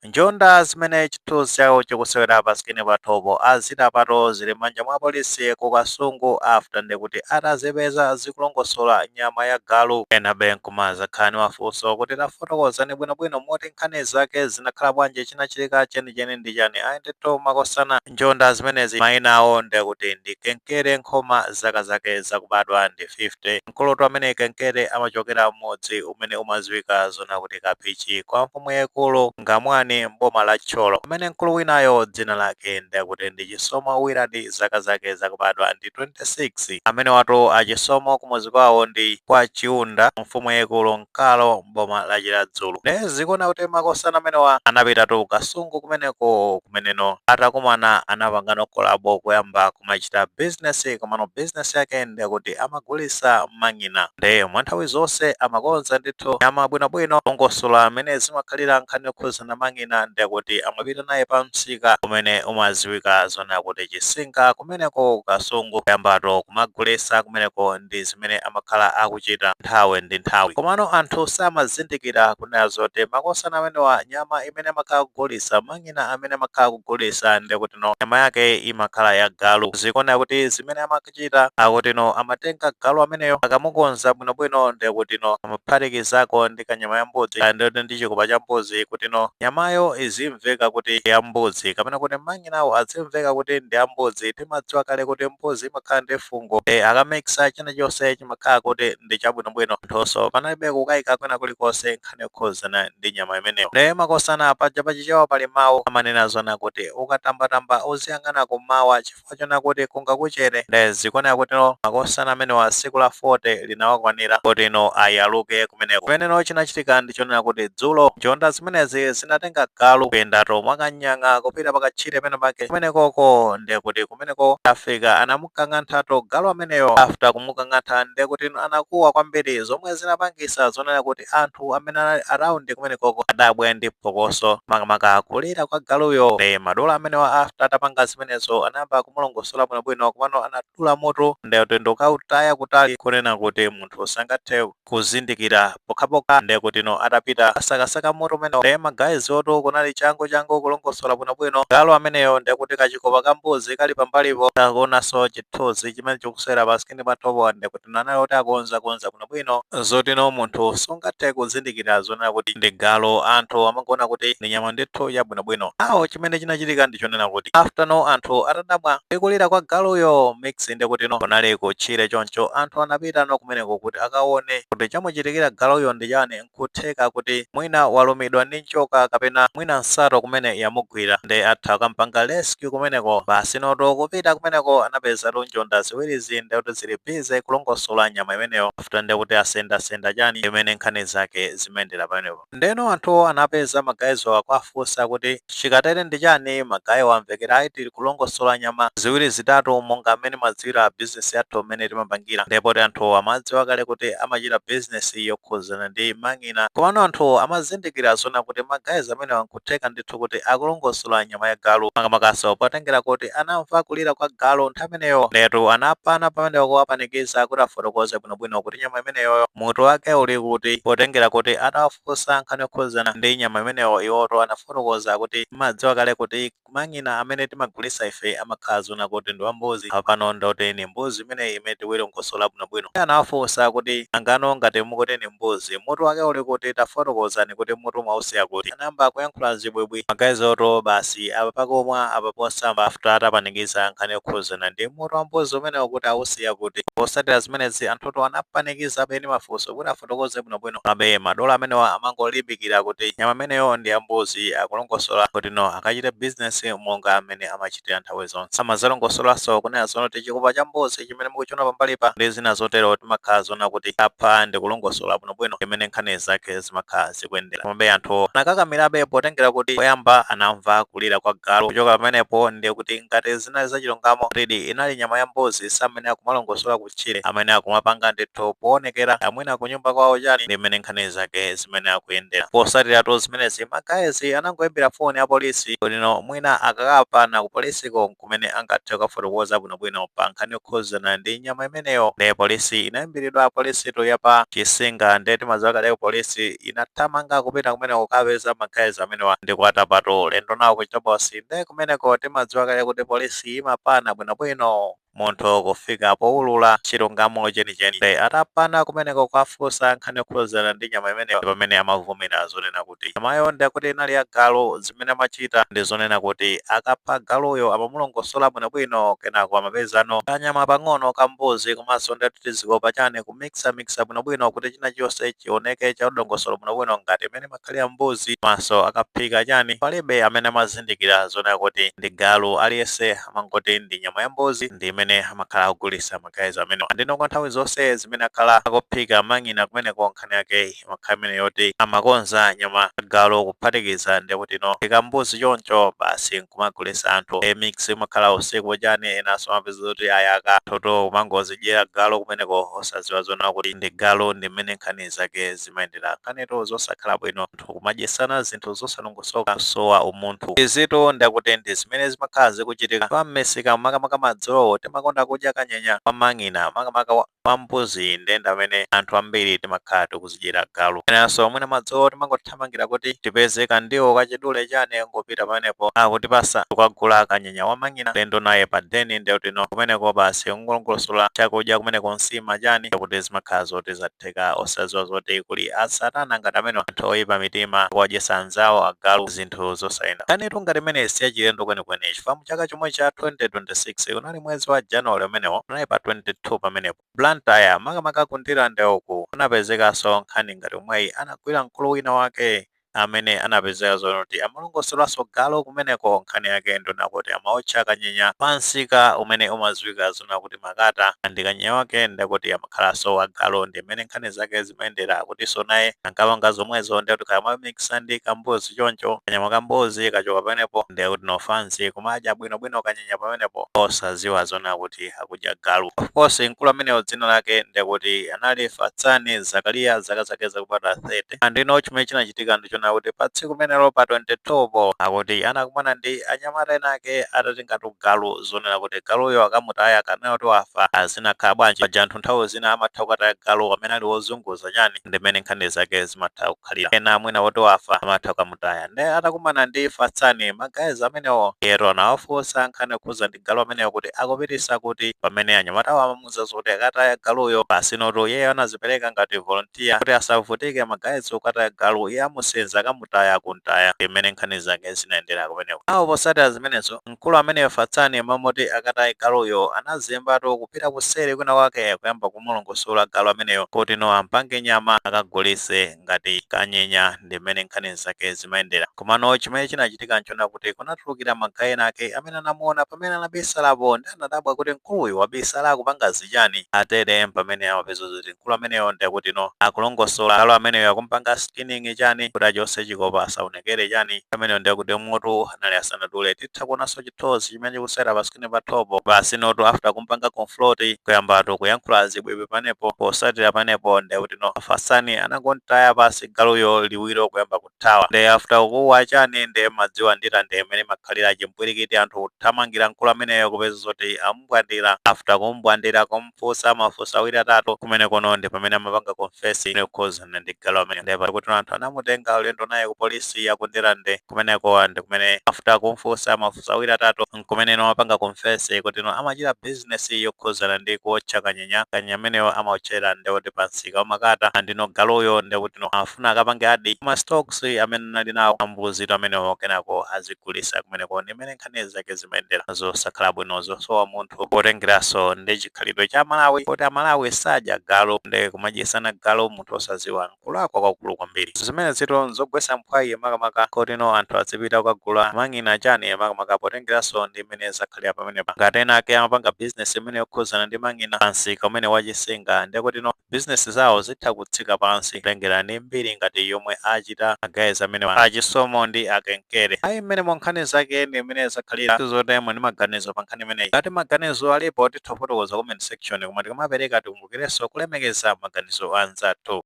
Njonda zimene chithunzi chawo chikusewera pa screen pathopo azitapato zili m'manja mwa polisi ku Kasungu after ndikuti atazipeza zikulongosola nyama ya galu. Enabe nkumaza nkhani mafunso kuti tafotokozani bwinobwino moti nkhani zake zinakhala bwanji, chinachitika chenicheni ndi chani? Ayi ndithu makosana, njonda zimenezi mayina awo ndikuti ndi Kenkere Nkhoma, zaka zake zakubadwa ndi 50. Mkulutu amene Kenkere amachokera mmudzi umene umadziwika zona kuti Kapichi kwa mfumu yaikulu Ngamwani mboma la Thyolo, pamene mkulu winayo dzina lake ndikuti ndi Chisomo Wiradi, zaka zake zakubadwa ndi 26. Amene watu achisomo kumudzi kwawo ndi kwa Chiunda, mfumu yaikulu Nkalo, mboma la Chiradzulu. Ne zikuona kuti makosana amenewa anapitatu Kasungu kumeneko, kumeneno atakumana anapangano collabo kuyamba kumachita business. Komano business yake ndikuti amagulisa mang'ina, nde mwa nthawi zonse amakonza ndithu nyama bwinobwino, longosola amene zimakhalira nkhani yokhuzana mang'ina. Ndikuti amapita naye pa msika umene umadziwika zona kuti Chisinga kumeneko Kasungu, kuyambato kumagulisa kumeneko, ndi zimene amakhala akuchita nthawi ndi nthawi. Komano anthu samazindikira kunena zoti makosana amenewa nyama imene amakhala kugulisa, mang'ina amene amakhala kugulisa, ndikuti no nyama yake imakhala ya galu. Zikuoneka kuti zimene amachita akuti no amatenga galu ameneyo, akamukonza bwinobwino, ndikuti no amaphatikizako ndi kanyama ya mbuzi, ndikuti ndi chikopa cha mbuzi, kuti no nyamayo izimveka kuti ya mbuzi kapena kuti mang'inawo azimveka kuti ndi ambuzi. Timadziwa kale kuti mbuzi imakhala ndi fungo, e akamikisa china chonse chimakhala kuti ndi chabwinobwino. Nthonso panalibe kukayika kwina kulikonse nkhani yokhuzana ndi nyama imeneyo. Ndiye makosana, paja pachichewa pali mawu amanena zona kuti ukatambatamba uziyang'ana kummawa chifukwa chona kuti kungakuchere. Ndiye zikuoneka kuti no makosana amenewa tsiku la 40 linawakwanira kuti no ayaluke kumeneko. Kumeneno chinachitika ndi chonena kuti dzulo njonda zimenezi zinatenga galu kuyendatu mwakanyanga kupita pakatchire pene pake kumenekoko. Ndiye kuti kumeneko afika anamukang'anthatu galu ameneyo. After kumukang'antha, ndiye kuti anakuwa kwambiri, zomwe zinapangisa zonena kuti anthu amene anali around kumenekoko adabwe ndi phokoso, makamaka kulira kwa galuyo. Ndi madolo amenewa after atapanga zimenezo anayamba kumulongosola bwinobwino, komano anadula mutu ndiye kuti ndikukautaya kutali, kunena kuti munthu sangathe kuzindikira pokhapokha ndiye kuti no atapita asakasaka mutu umenewo. Ndiye ma guys otu kunali changu changu kulongosola bwinobwino galu ameneyo, ndiye kuti kachikopa ka mbuzi kali pambalipo. Takuonanso chithunzi chimene chikusewera pa screen pathopo, ndiye kuti nanali oti akonzakonza bwinobwino zotino munthu sungathe kuzindikira zonena kuti ndi galu. Anthu amangona kuti ndi nyama ndithu yabwinobwino. Awo chimene chinachitika ndi chonena kuti after no anthu atadabwa ndi kulira kwa galuyo mix, ndiye kuti no kunali kutchire choncho, anthu anapita no kumeneko kuti akaone kuti chamuchitikira galuyo ndi chani. Nkutheka kuti mwina walumidwa ndi njoka kapena mwina nsato kumene yamugwira, ndi atha kukampanga rescue kumeneko. Basi noto kupita kumeneko anapezatu njonda ziwirizi ndi kuti zili busy kulongosola nyama imeneyo, after ndi kuti asendasenda chani imene nkhani zake zimayendera pamenepo. Ndeno anthu anapeza ma guys wo akuafunsa kuti chikatere ndi chani? Ma guy wo amvekera, ayi, tili kulongosola nyama ziwiri zitatu monga amene madziwira bizinesi yathu mmene timapangira. Ndipo ti anthu amadziwa kale kuti amachita bizinesi yokhuzana ndi mang'ina, komano anthu amazindikira zona kuti ma guys amene nkutheka ndithu kuti akulongosola nyama ya galu, makamakaso potengera kuti anamva kulira kwa galu nthawi imeneyo. Ndetu anapana pamenepo kuwapanikiza kuti afotokoze bwinobwino kuti nyama imeneyoyo mutu wake uli kuti, potengera kuti atawafunsa nkhani yokhuzana ndi nyama imeneyo, iwoto anafotokoza kuti madziwa kale kuti mang'ina amene timagulisa ife amakhala zona kuti ndi wambuzi, apano ndoti ni mbuzi imeneyi imene tikuilongosola bwinobwino. Anawafunsa kuti angano ngati mukuti ni mbuzi, mutu wake uli kuti? Tafotokozani kuti mutu mwausiya kuti. Anayamba kuyankhula zibwibwi ma guys oto basi apa pakomwa apa posamba, after atapanikiza nkhani yokhuzana ndi mutu wa mbuzi umenewo kuti ausiya kuti. Posatira zimenezi anthuto anapanikiza beni mafunso kuti afotokoze bwinobwino, abe madola amenewa amangolimbikira kuti nyama imeneyo ndi ya mbuzi, akulongosola kuti no akachite business monga amene amachitira nthawi zonse. Amazalongosolanso kunena zono kuti chikopa cha mbuzi chimene mukuchiona pambalipa ndi zina zotero timakhala zona kuti apha ndi kulongosola bwinobwino imene nkhani zake zimakhala zikuyendera. Komabe anthu anakakamirabe potengera kuti poyamba anamva kulira kwa galu. Kuchoka pamenepo ndiye kuti ngati zinali zachilungamo ridi inali nyama ya mbuzi, samene akumalongosola kutchire amene akumapanga ndithu poonekera amwina kunyumba kwawo chani, ndi mmene nkhani zake zimene akuyendera. Posatiratu zimenezi ma guys anangoyimbira foni ya polisi kuti no mwina akakapana ku polisiko kumene angathe kukafotokoza bwinobwino pa nkhani yokhuzana ndi nyama imeneyo. Ndiye polisi inayimbiridwa, polisitu yapa Chisinga. Ndiye timadziwa kale polisi inathamanga kupita kumeneko kukapeza ma guys. Magayizi amenewa ndi kuwatapatu lendo nawo kuchitokosi. Nde kumeneko timadziwa kale kuti polisi imapana bwinobwino munthu kufika powulula chilungamo chenicheni. Nde atapana kumeneko, kuafunsa nkhani yokhuzana ndi nyama imeneyo, pamene amavomera zonena kuti nyamayo ndekuti inali ya galu. Zimene amachita ndi zonena kuti akapha galuyo amamulongosola bwinobwino, kenako amapezano kanyama pang'ono kambuzi komanso ndekuti tizikopa chani, kumiksamiksa bwinobwino kuti china chonse chioneke cha udongosolo bwinobwino ngati imene makhalira mbuzi. Komanso akaphika chani, palibe amene amazindikira zonena kuti ndi galu. Aliyense amangoti ndi nyama ya mbuzi, ndi imene amakhala akugulisa magayizi amenewa. Ndino kwa nthawi zonse zimene akhala akuphika mang'ina kumeneko, nkhani yake imakhala imene yoti amakonza nyama ya galu kuphatikiza ndikuti no ikambuzi choncho, basi nkumagulisa anthu. E mix imakhala usiku chani, enanso amapeza kuti ayaka toto kumangozidyera galu kumeneko osadziwa zona kuti ndi galu. Ndi mmene nkhani zake zimayendera. Nkhanitu zosakhala bwino, anthu kumadyesana zinthu zosalongosoka, kusowa umunthu. Izitu ndakuti ndi zimene zimakhala zikuchitika pa m'misika, makamaka madzulowo timakonda kudya kanyenya kwa mang'ina, makamaka wa mbuzi, ndenda amene anthu ambiri timakhala tikuzidyera galu. Enanso mwina madzulo timangothamangira kuti tipeze kandiwo kachidule chani, ngopita pamenepo akutipasa kukagula kanyenya wa mang'ina, lendo naye pa deni. Ndekuti no kumeneko basi kungolongosola chakudya kumeneko, nsima chani, kuti zimakhala zoti zatheka, osadziwa zoti kuli asatana ngati amene anthu oyipa mitima kuwadyesa anzawo agalu, zinthu zosayenda. Nkhanitu ngati imene siyachilendo kwenikweni, chifukwa muchaka chomwe cha 2026 kunali mwezi wa January umenewo, unali pa 22 pamenepo, Blantyre, makamaka kuNdirande uku, kunapezekanso nkhani ngati omweyi. Anagwira mkulu wina wake amene anapezeka zoti amalongosolanso galu kumeneko. Nkhani yake ndona kuti amaotcha kanyenya pansika umene umadziwika zona kuti Makata, ndi kanyenya wake ndekuti amakhalanso wagalu. Ndi mmene nkhani zake zimayendera, kutinso naye ankapanga zomwezo, ndekuti kamamikisa ndi kambuzi choncho, kanyama kambuzi kachoka pamenepo, ndekuti nofansi kumadya bwinobwino kanyenya pamenepo osadziwa zona kuti akudya galu. Of course, mkulu ameneyo dzina lake ndekuti anali Fatsani Zakariya, zaka zake zakubadwa 30. Andino chimene chinachitika ndichona kuti pa tsiku limenelo pa 22 po, akuti anakumana ndi anyamata ena ake atatengatu galu, zonena kuti galuyo akamutaya kanena kuti wafa. Azinakhala bwanji paja anthu nthawi zina amatha kukataya galu amene ali wozunguza chani, ndimene nkhani zake zimatha kukhalira. Ena mwina woti wafa amatha kukamutaya. Nde atakumana ndi Fatsani, magayizi amenewo yeto anawafunsa nkhani yokhuza ndi galu amenewo kuti akupitisa kuti, pamene anyamatawo amamuwuza zoti akataya galuyo pasinoto iyeyo anazipereka ngati volunteer kuti asavutike magayizi kukataya galu, iye amusenza akamutaya kuntaya. Imene nkhani zake zinayendera kumeneko. Awo posatira zimenezo, mkulu ameneyo Fatsani mamoti akataye galuyo, anazembatu kupita kuseri kwina kwake kuyamba kumulongosola galu ameneyo kuti no ampange nyama akagulise ngati kanyenya. Ndi mmene nkhani zake zimayendera. Komano chimene chinachitika nchona kuti kunatulukira magayi ena ake amene anamuona pamene anabisalapo, ndi anadabwa kuti mkuluyu wabisala akupanga zichani. Atere pamene amapeza kuti mkulu ameneyo ndekuti no akulongosola galu ameneyo, akumpanga skinning chani kuti achose chikopa asaonekere chani. Ameneyo ndekuti mutu anali asanadule. Titha kuonanso chithunzi chimene chikusera pa screen pa top. Basi notu after kumpanga confront, kuyambatu kuyankhula zibwibwi panepo. Posatira panepo ndekuti no Fasani anangontaya pasi galuyo, liwiro kuyamba kuthawa. Nde after kuwa chani, nde madziwa Ndirande imene makhalira chimpwirikiti, anthu kuthamangira mkulu ameneyo, kupeza zoti amubwandira. After kumubwandira, kumfunsa mafunso awiri atatu kumene kono, ndi pamene amapanga confess yokhuzana ndi galu amene. Ndipo kuti anthu anamutenga ulendo naye ku polisi yakuNdirande kumeneko, ndi kumene after kumfunsa mafunso awiri atatu, nkumene amapanga confess kuti no amachita business yokhuzana ndi kuotcha kanyenya. Kanyenya ameneyo amaotchera ndekuti pansika waMakata, andino galuyo ndekuti no afuna akapange add ma stocks amene anali nawo ambuzito amenewo, kenako azigulisa kumeneko. Ndimene nkhani zake zimayendera, zosakhala bwino, zosowa munthu, potengeranso ndi chikhalidwe cha Malawi kuti Amalawi sadya galu, ndi kumadyesana galu munthu osaziwa kulakwa kwakulu kwambiri. Zimene zito nzogwetsa mphwayi, makamaka kotino anthu azipita kukagula mang'ina chani, makamaka potengeranso ndi mmene zakhalira pamenepa. Ngati ena ake amapanga business imene yokhuzana ndi mang'ina pansika umene wachisinga, ndekuti no business zawo zitha kutsika pansi, kutengera ndi mbiri ngati yomwe achita magayizi amene achisomo ndi akenkere. Ayi, mmene mo nkhani zake ndi mmene zakhalira. Sizotemo ndi maganizo pa nkhani imeneyi. Ngati maganizo alipo, titha kufotokoza comment section, koma tikamapereka tikumbukirenso kulemekeza maganizo anzathu.